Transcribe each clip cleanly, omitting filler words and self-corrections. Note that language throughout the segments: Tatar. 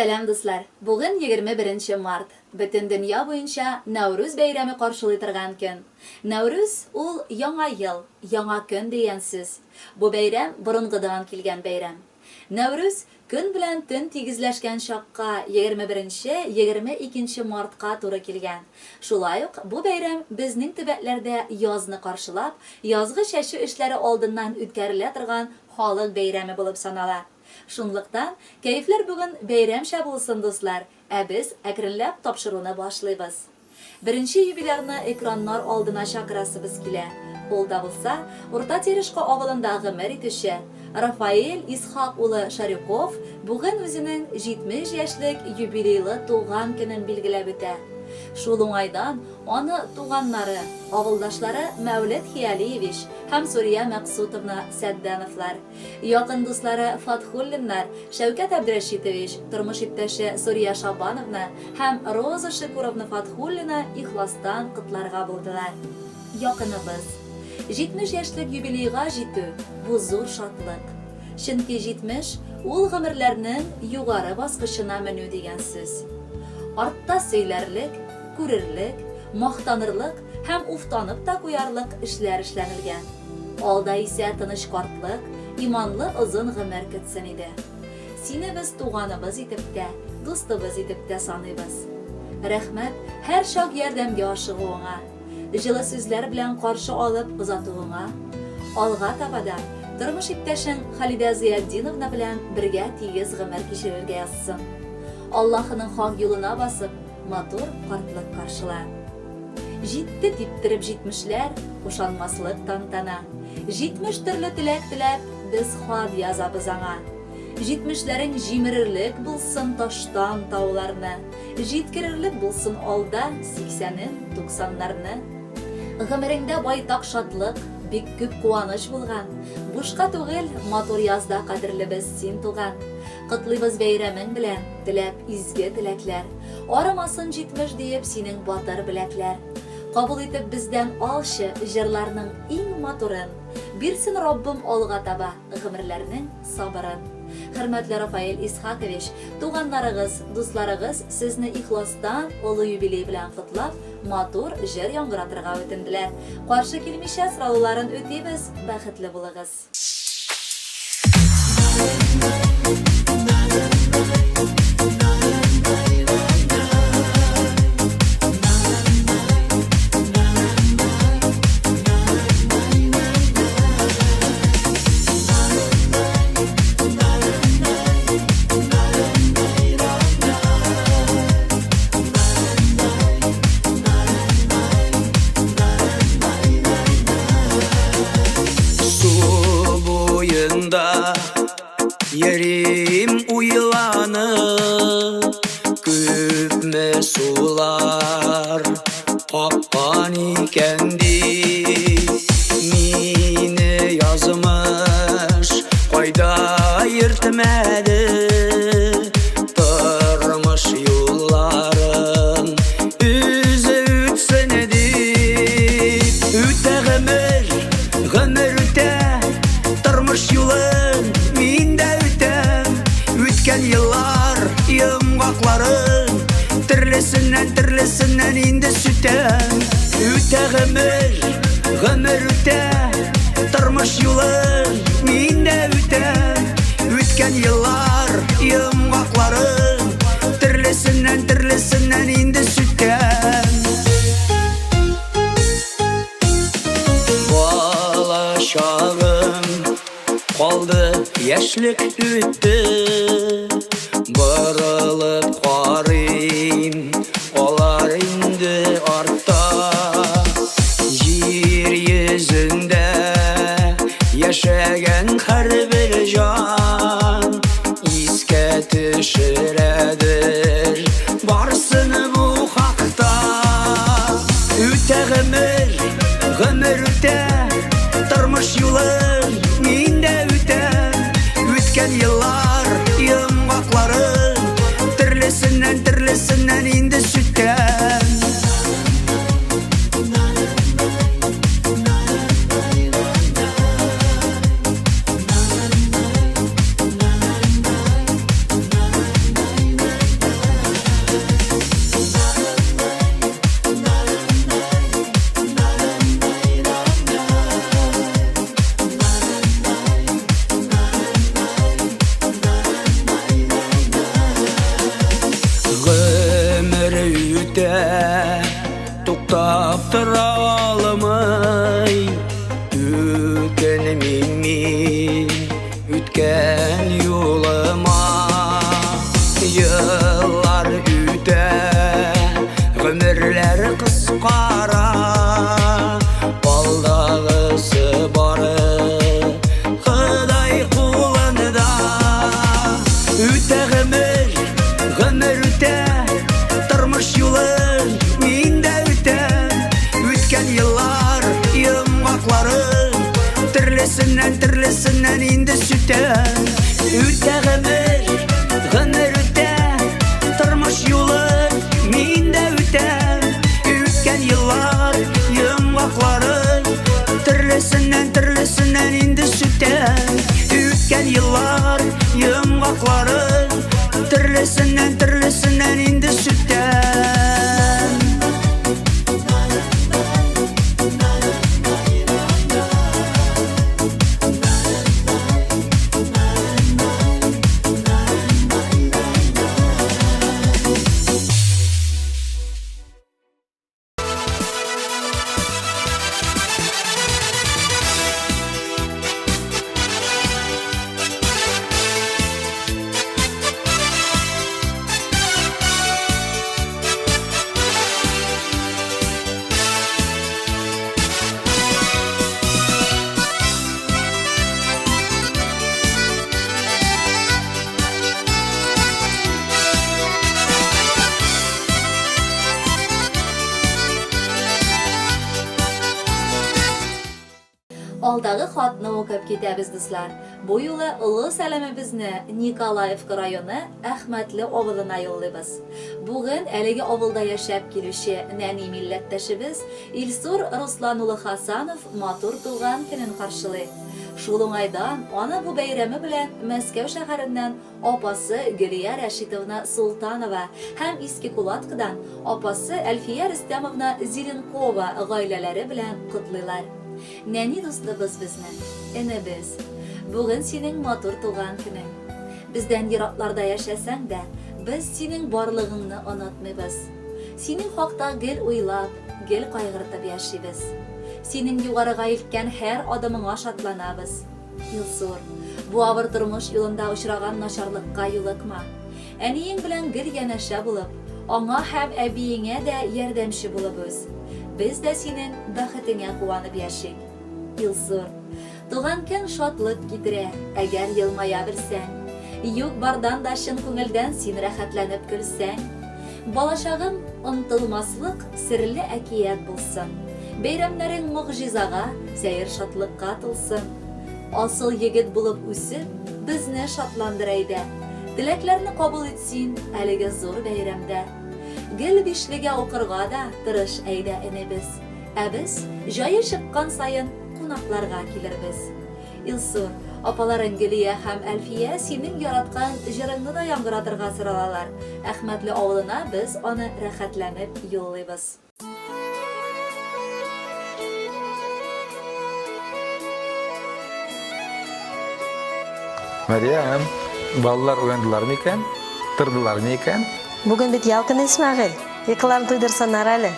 Сәлам, дуслар! Бүген 21 март. Бөтен дөнья буенча Нәүрүз бәйрәме каршылый торган көн. Нәүрүз, ул яңа ел, яңа көн дигән сүз. Бу бәйрәм борынгыдан килгән бәйрәм. Нәүрүз, көн белән төн тигезләшкән чакка, 21, 22 мартка туры килгән. Шулай ук бу бәйрәм безнең төбәкләрдә язны каршылап, язгы чәчү эшләре алдыннан үткәрелә торган халык бәйрәме булып санала. Шунлыктан, кәефләр бүген бәйрәмчә булсын, дуслар, ә без әкренләп тапшыруны башлыйбыз. Беренче юбилярны экраннар алдына чакырасыбыз килә. Ул да булса, Урта Терешка авылында гомер итүче Рафаэль Исхак улы Шарюков бүген үзенең 70 яшьлек юбилейлы туган көнен билгеләп үтә. Шул уңайдан аны туганнары, авылдашлары Мәүлет Хиалиевич һәм Сурия Мәкъсутовна Сәтдәновлар, Якын дуслары Фатхуллиннар, Шәүкәт Әбдрәшитович, тормыш иптәше Сурия Шабановна һәм Роза Шекуровна Фатхуллина ихластан котларга булдылар. Якыныбыз. 70 яшьлек юбилейга җитү, бу зур шатлык. Чөнки 70, ул гомерләрнең югары баскычына менү дигән сүз. Артта сөйләрлек, күрерлек, мактанырлык һәм уфтанып та куярлык эшләр эшләнелгән. Алда исә тыныч картлык, иманлы озын гомер көтсен иде. Сине без туганыбыз итеп тә, дустыбыз итеп тә саныйбыз. Рәхмәт, һәрчак ярдәмгә ашыгуыңа, җылы сүзләр белән каршы алып озатуыңа. Алга таба да тормыш иптәшең Халидә Зыятдиновна белән бергә тигез гомер кичерергә язсын. Аллаһының хак юлына басып, матур картлык каршыла. Җитте типтереп җитмешләр, Ышанмаслык тантана. 70 төрле теләк теләп, Без хат язабыз аңа. Җитмешләрең җимерерлек булсын Таштан тауларны, Җиткерерлек булсын алда Сиксәнен, туксаннарны. Гомереңдә байтак шатлык, Бик күп куаныч булган. Бушка түгел, матур язда Кадерлебез син туган. Котлыйбыз бәйрәмең белән, Теләп изге теләкләр. Арымасын 70 диеп синең батыр беләкләр. Кабул итеп бездән алчы җырларның иң матурын. Бирсен Раббым алга таба гомерләрнең сабырын. Хөрмәтле Рафаэль Исхакович, туганнарыгыз, дусларыгыз сезне ихластан олы юбилей белән котлап, матур җыр яңгыратырга үтенделәр. Каршы килмичә сорауларын үтибез, бәхетле булыгыз. Су буенда йөрим уйланып, Күпме сулар аккан икән дип, Мине язмыш кайда йөртмәде, Тормыш юлларын үзе үтсен дип. Үтә гомер, гомер үтә, тормыш юлын мин дә үтәм. Үткән еллар йомгакларын төрлесеннән төрлесеннән инде сүтәм. Үтә гомер, гомер үтә, тормыш юлын мин дә үтәм. Үткән еллар йомгакларын төрлесеннән төрлесеннән инде сүтәм. Бала чагым калды, яшьлек үтте. Борылып карыйм, алар инде артта. Җир йөзендә яшәгән һәрбер җан искә төшерәдер барсын бу хакта. Үтә гомер, гомер үтә, тормыш юлын мин дә үтәм. Үткән еллар йомгакларын төрлесеннән төрлесеннән инде сүтәм. Төкермим мин үткән юлыма. Еллар үтә, гомерләр кыскара. Алдагысы бары Ходай кулында. Үтә гомер, гомер үтә, тормыш юлын мин дә үтәм. Үткән еллар йомгакларын төрлесеннән төрлесеннән инде сүтәм. Үтә гомер, гомер үтә, тормыш юлын мин дә үтәм. Үткән еллар йомгакларын төрлесеннән төрлесеннән инде сүтәм. Үткән еллар йомгакларын төрлесеннән төрлесеннән инде сүтәм. Алдагы хатны укып китәбез, дуслар. Бу юлы олы сәламебезне Николаевка районы Әхмәтле авылына юллыйбыз. Бүген әлеге авылда яшәп килүче нәни милләттәшебез Илсур Руслан улы Хасанов матур туган көнен каршылый. Шул уңайдан аны бу бәйрәме белән Мәскәү шәһәреннән апасы Гөлия Рәшитовна Солтанова һәм Иске Кулаткыдан апасы Әлфия Рөстәмовна Зеленкова гаиләләре белән котлыйлар. Нәни дустыбыз безнең, энебез. Бүген синең матур туган көнең. Бездән еракларда яшәсәң дә, без синең барлыгыңны онытмыйбыз. Синең хакта гел уйлап, гел кайгыртып яшибез. Синең югарыга илткән һәр адымыңа шатланабыз. Илсур, бу авыр тормыш юлында очраган начарлыкка юлыкма. Әниең белән гел янәшә булып, аңа һәм әбиеңә дә ярдәмче булып үс. Без дә синең бәхетеңә куанып яшик. Илсур, туган көн шатлык китерә, әгәр елмая белсәң. Юк-бардан да чын күңелдән син рәхәтләнеп көлсәң. Балачагың онтылмаслык серле әкият булсын. Бәйрәмнәрең могҗизага, сәер шатлыкка тулсын. Асыл егет булып үсеп, безне шатландыр әйдә. Теләкләрне кабул ит син әлеге зур бәйрәмдә. Гел бишлегә укырга да тырыш әйдә, энебез. Ә без, җае чыккан саен, кунакларга килербез. Илсур, апаларың Гөлия һәм Әлфия синең яраткан җырыңны да яңгыратырга соралалар. Әхмәтле авылына без аны рәхәтләнеп юллыйбыз. Мәрьям, балалар уяндылар микән? Тордылар микән? Бүген бит ял көне, Исмәгыйль. Йокыларын туйдырсыннар әле.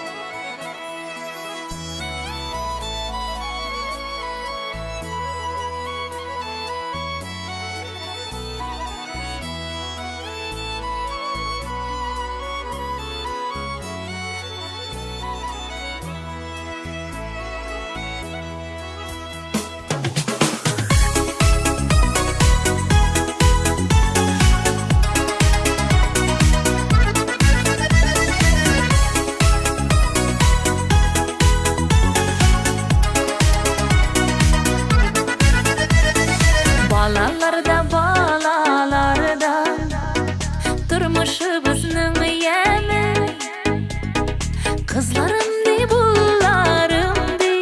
Балаларда, балаларда Тормышыбызның яме. Кызларым ди, булларым ди,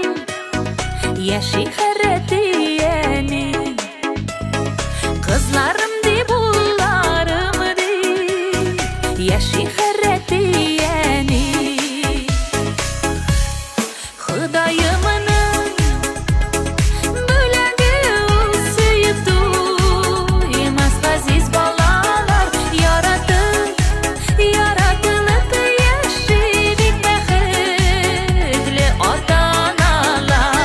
Яши һәр әти-әни. Кызларым ди, булларым ди, Яши һәр әти-әни. Ходаемның бүләге ул сөеп туймас газиз балалар яратып, яратылып яши бик бәхетле ата-аналар.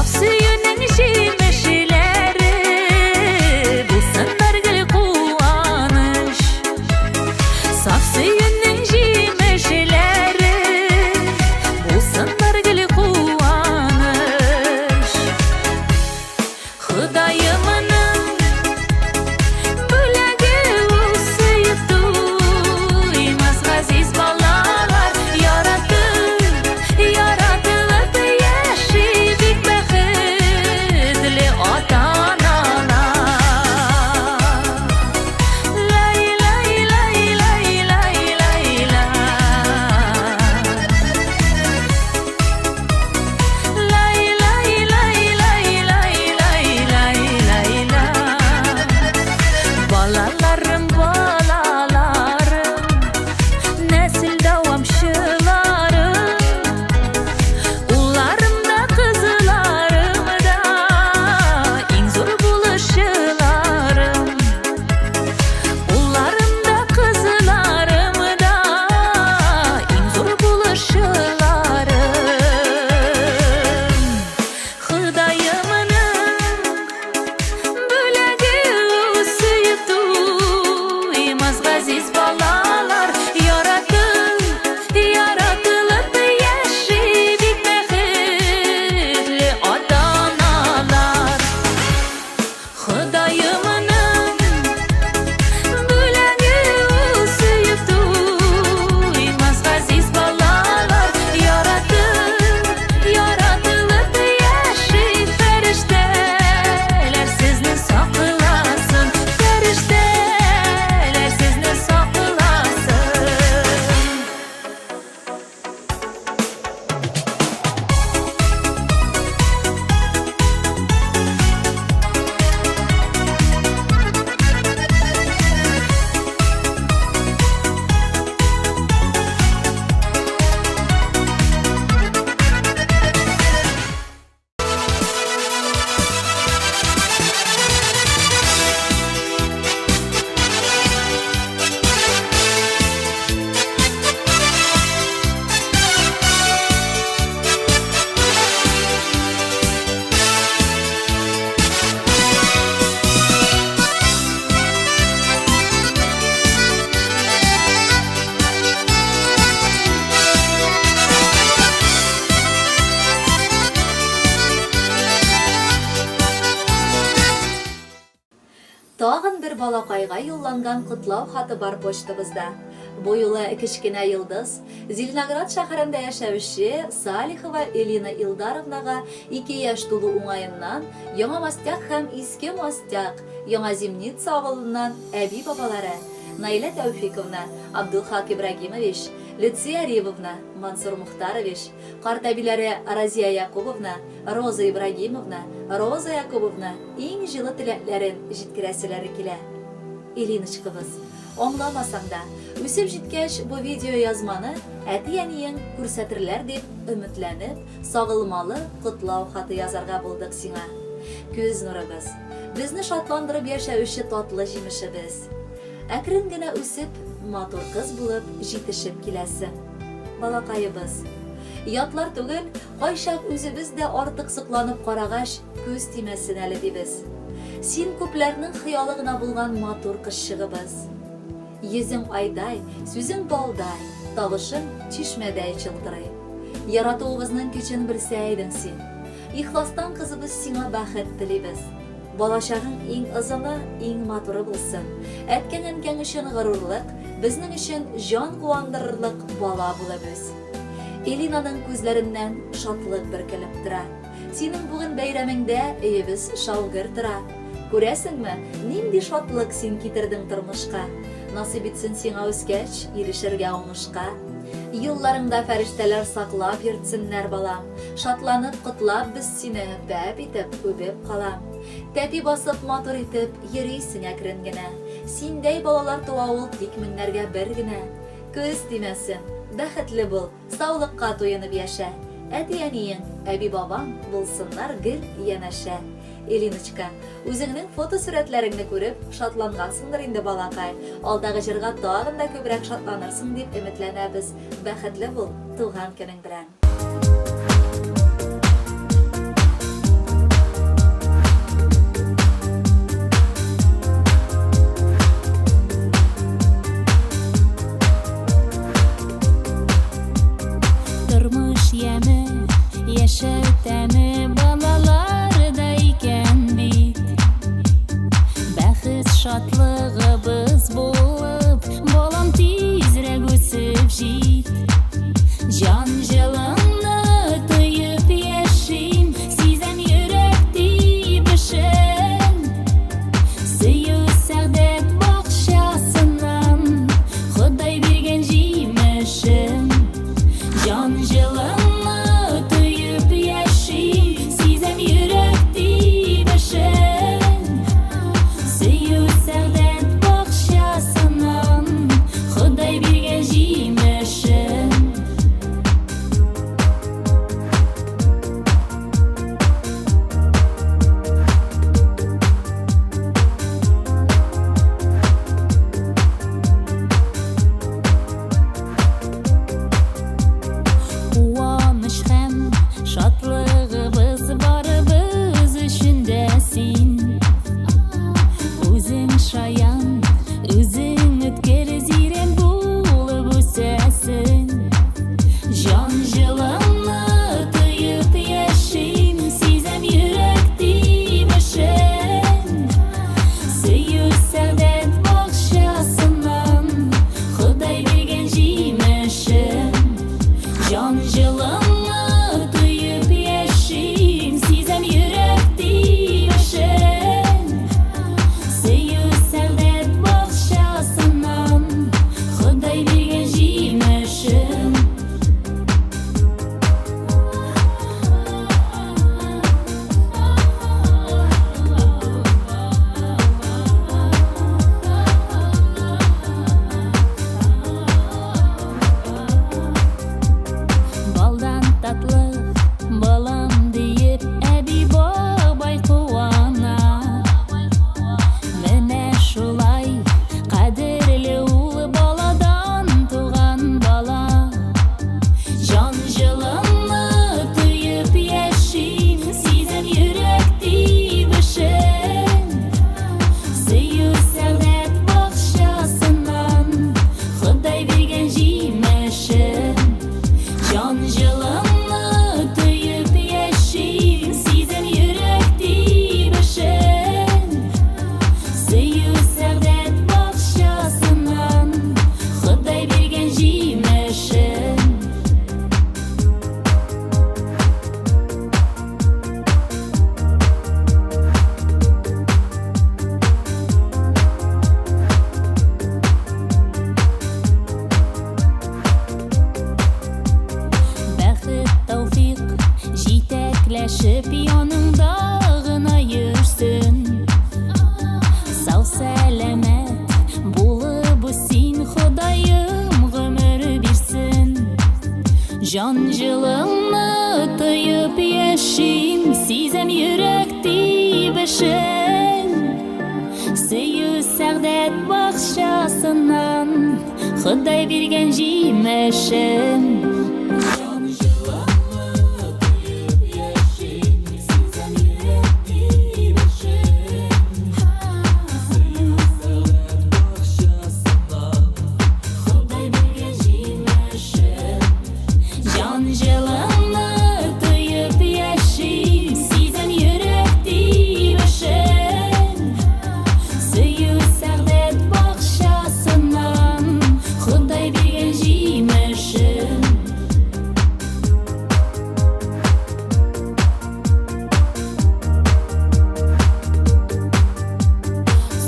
Саф сөюнең җимешләре булсыннар гел куаныч. Саф сөюнең җимешләре булсыннар гел куаныч. Ходаемның бүләге ул сөеп туймас газиз балалар яратып, яратылып яши бик бәхетле ата-аналар. Лай, лай, лай, лай, лай, лай, лай. Лай, лай, лай, лай, лай, лай, лай, лай, лай. Балаларым, балаларым, нәсел дәвамчыларым, улларым да, кызларым да, иң зур булышчыларым. Улларым да, кызларым да, иң зур булышчыларым. Ходаемның бүләге ул сөеп туймас газиз балалар яратып, яратылып яши бик бәхетле ата-аналар. Ходаемның бүләге ул сөеп туймас газиз балалар яратып, яратылып яши фәрештәләр сезне сакласын, фәрештәләр сезне сакласын. Тагын бер балакайга юлланган котлау хаты бар почтабызда. Бу юлы кечкенә йолдыз, Зеленоград шәһәрендә яшәүче Салихова Элина Илдаровнага ике яшь тулу уңаеннан Яңа Мостяк һәм Иске Мостяк, Яңа Зимница авылыннан әби-бабалары Наилә Тәүфиковна, Абдулхак Ибрагимович, Люция Ривовна, Мансур Мухтарович, карт әбиләре Разия Якубовна, Роза Ибрагимовна, Роза Якубовна иң җылы теләкләрен җиткерәселәре килә. Илиночкабыз, аңламасаң да, үсеп җиткәч бу видеоязманы әти-әниең күрсәтерләр дип өметләнеп, сагылмалы котлау хаты язарга булдык сиңа. Күз нурыбыз, безне шатландырып яшәүче татлы җимешебез. Әкрен генә үсеп, матур кыз булып җитешеп киләсең. Балакаебыз. Ятлар түгел, кайчак үзебез дә артык сокланып карагач, күз тимәсен әле дибез. Син күпләрнең хыялы гына булган матур кызчыгыбыз. Йөзең айдай, сүзең балдай, тавышың чишмәдәй чылтырый. Яратуыбызның көчен белсә идең син. Ихластан кызыбыз сиңа бәхет телибез. Балачагың иң озыны, иң матуры булсын. Әткәң-әнкәң өчен горурлык, безнең өчен җан куандырырлык бала булып үс. Элинаның күзләреннән шатлык бөркелеп тора. Синең бүген бәйрәмеңдә өебез шау-гөр тора. Күрәсеңме, нинди шатлык син китердең тормышка. Насыйп итсен сиңа үскәч, ирешергә уңышка. Юлларыңда фәрештәләр саклап йөртсеннәр, балам. Шатланып, котлап без сине бәп итеп, үбеп калам. Тәпи басып, матур итеп, йөрисең әкрен генә. Синдәй балалар туа ул тик меңнәргә бер генә. Күз тимәсен, бәхетле бул, саулыкка туенып яшә. Әти-әниең, әби-бабаң булсыннар гел янәшә. Элиночка, үзеңнең фотосурәтләреңне күреп, шатлангансыңдыр инде, балакай. Алдагы җырга тагын да күбрәк шатланырсың дип өметләнәбез. Бәхетле бул, туган көнең белән! Килешеп яныңда гына йөрсен. Сау сәламәт булып үсин, Ходаем гомер бирсен. Җан җылыңны тоеп яшим, сизәм йөрәк тибешен. Сөю сәгъдәт бакчасыннан Ходай биргән җимешен. Җан җылыңны тоеп яшим, сизәм йөрәк тибешен. Сөю сәгъдәт бакчасыннан Ходай биргән җимешен. Җан җылыңны тоеп яшим, сизәм йөрәк тибешен. Сөю сәгъдәт бакчасыннан Ходай биргән җимешен.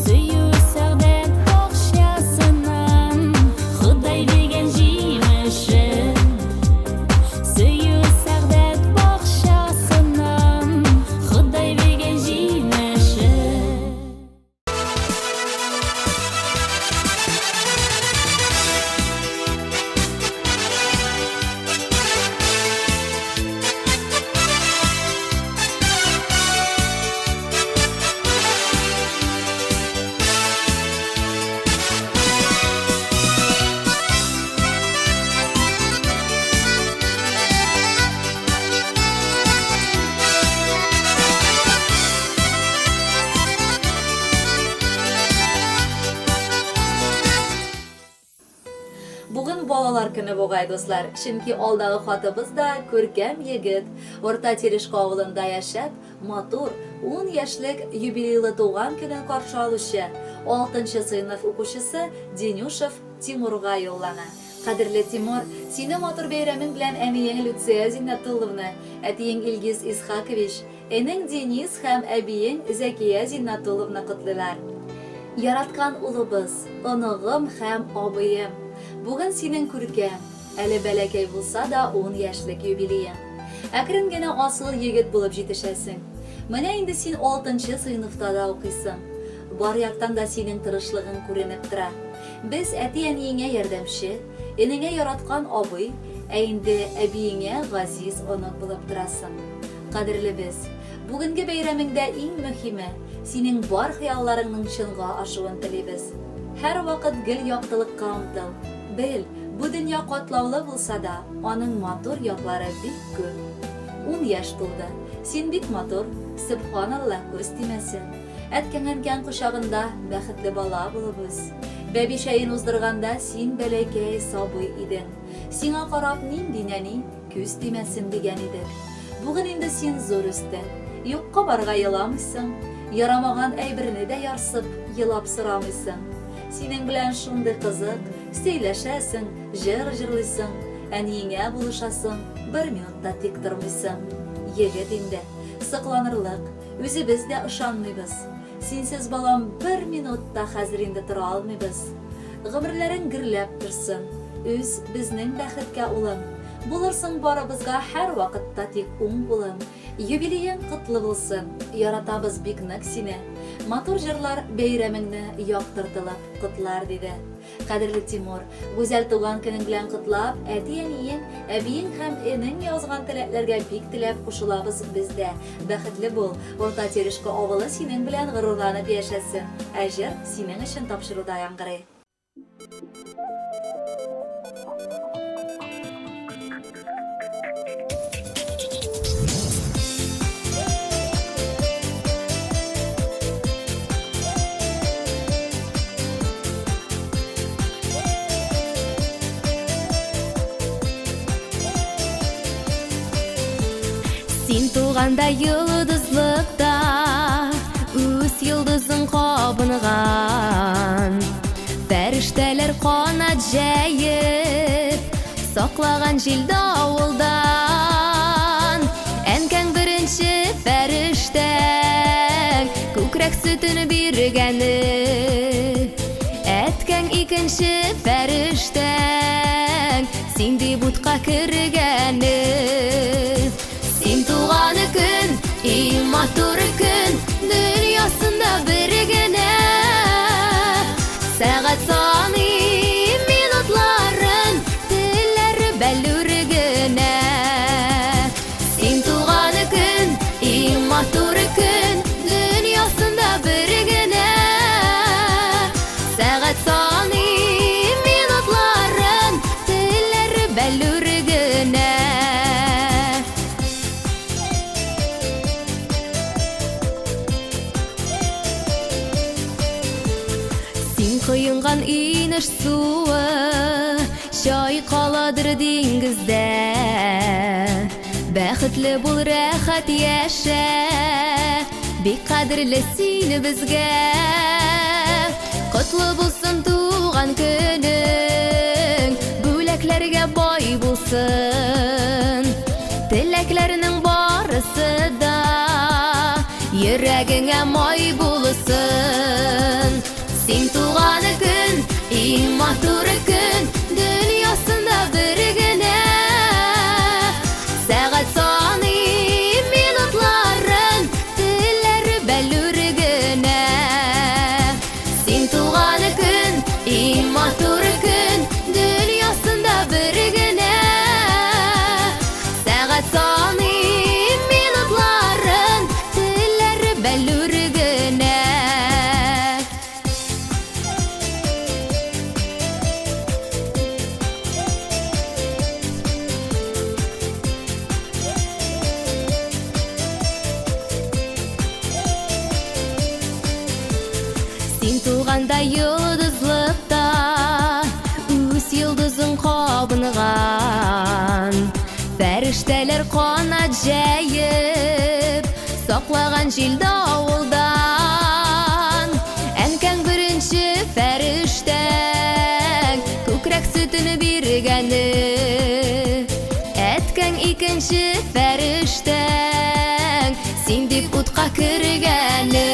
Сөю сәгъдәт бакчасыннан Ходай биргән җимешен. Сөю сәгъдәт бакчасыннан Ходай биргән җимешен. Бүген балалар көне бугай, дуслар, чөнки алдагы хатыбыз да күркәм егет. Урта Терешка авылында яшәп, матур, 10 яшьлек юбилейлы туган көнен каршы алучы, 6 сыйныф укучысы Денюшев Тимурга юллана. Кадерле Тимур, сине матур бәйрәмең белән әниең Люция Зиннәтулловна, әтиең Илгиз Исхакович, энең Денис һәм әбиең Зәкия Зиннәтулловна котлыйлар. Яраткан улыбыз, оныгым һәм абыем, бүген синең күркәм, әле бәләкәй булса да 10 яшьлек юбилеең. Әкрен генә асыл егет булып җитешәсең. Менә инде син 6 сыйныфта да укыйсың. Бар яктан да синең тырышлыгың күренеп тора. Без әти-әниеңә ярдәмче, энеңә яраткан абый, ә инде әбиеңә газиз онык булып торасың. Кадерлебез, бүгенге бәйрәмеңдә иң мөһиме, синең бар хыялларыңның чынга ашуын телибез. Һәрвакыт гел яктылыкка омтыл. Бел, бу дөнья катлаулы булса да, аның матур яклары бик күп. Ун яшь тулды. Син бик матур, сөбханалла, күз тимәсен. Әткәң-әнкәң кочагында бәхетле бала булып үс. Бәби чәен уздырганда син бәләкәй сабый идең. Сиңа карап нинди нәни, Күз тимәсен дигән идек. Бүген инде син зур үстең. Юкка барга еламыйсың. Ярамаган әйберне дә ярсып, елап сорамыйсың. Синең белән шундый кызык, сөйләшәсең, җыр җырлыйсың, әниеңә булышасың, бер минут та тик тормыйсың. Егет инде. Сокланырлык. Үзебез дә ышанмыйбыз. Синсез, балам, бер минут та хәзер инде тора алмыйбыз. Гомерләрең гөрләп торсын. Үс безнең бәхеткә, улым. Булырсың барыбызга һәрвакытта тик уң кулым. Юбилеең котлы булсын. Яратабыз бик нык сине. Матур җырлар бәйрәмеңне яктыртылып котлар, диде. Кадерле Тимур, гүзәл туган көнең белән котлап, әти-әниең, әбиең һәм энең язган теләкләргә бик теләп кушылабыз без дә. Бәхетле бул, Урта Терешка авылы синең белән горурланып яшәсен. Ә җыр синең өчен тапшыруда яңгырый. Син туганда йолдызлыкта үз йолдызың кабынган. Фәрештәләр канат җәеп, саклаган җил давылдан. Әнкәң беренче фәрештәң, күкрәк сөтен биргәне. Әткәң икенче фәрештәң, син дип утка кергәне. Син туган көн. иң матур көн, дөньясында бер генә. Сәгать саный минутларын, телләре бәллүр генә. Син туган көн, иң матур көн, дөньясында бер генә. Сәгать саный минутларын, телләре бәллүр генә. Син коенган инеш суы чайкаладыр диңгездә. Бәхетле бул, рәхәт яшә, бик кадерле син безгә. Котлы булсын туган көнең, бүләкләргә бай булсын. Теләкләрнең барысы да йөрәгеңә май булсын. Син туган көн, иң матур көн, дөньясында бер генә. Сәгать саный минутларын, телләре бәллүр генә. Син туган көн, иң матур көн, дөньясында бер генә. Сәгать саный минутларын, телләре бәллүр генә. Син туганда йолдызлыкта үз йолдызың кабынган. Фәрештәләр канат җәеп, саклаган җил давылдан. Әнкәң беренче фәрештәң, күкрәк сөтен биргәне. Әткәң икенче фәрештәң, син дип утка кергәне.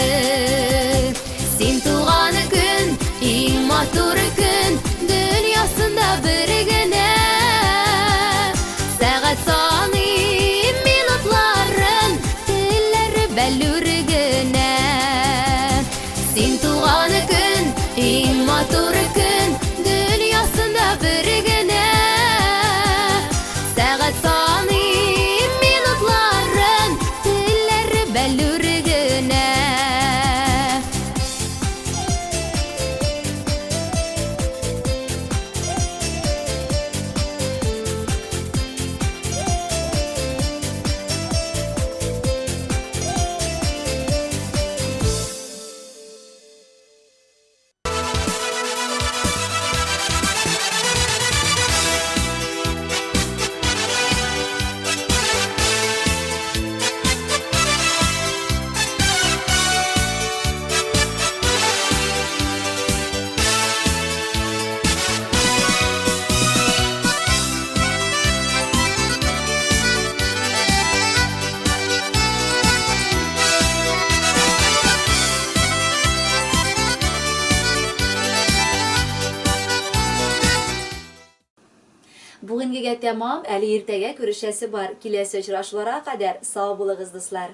Син туган көн, иң матур көн, дөньясында бер генә. Сәгать саный минутларын, телләре бәллүр генә. Син туган көн, иң матур көн, дөньясында бер генә. Сәгать саный минутларын, телләре бәллүр генә. Бүгенгегә тәмам, әле иртәгә күрешәсе бар. Киләсе очрашуларга кадәр сау булыгыз, дуслар!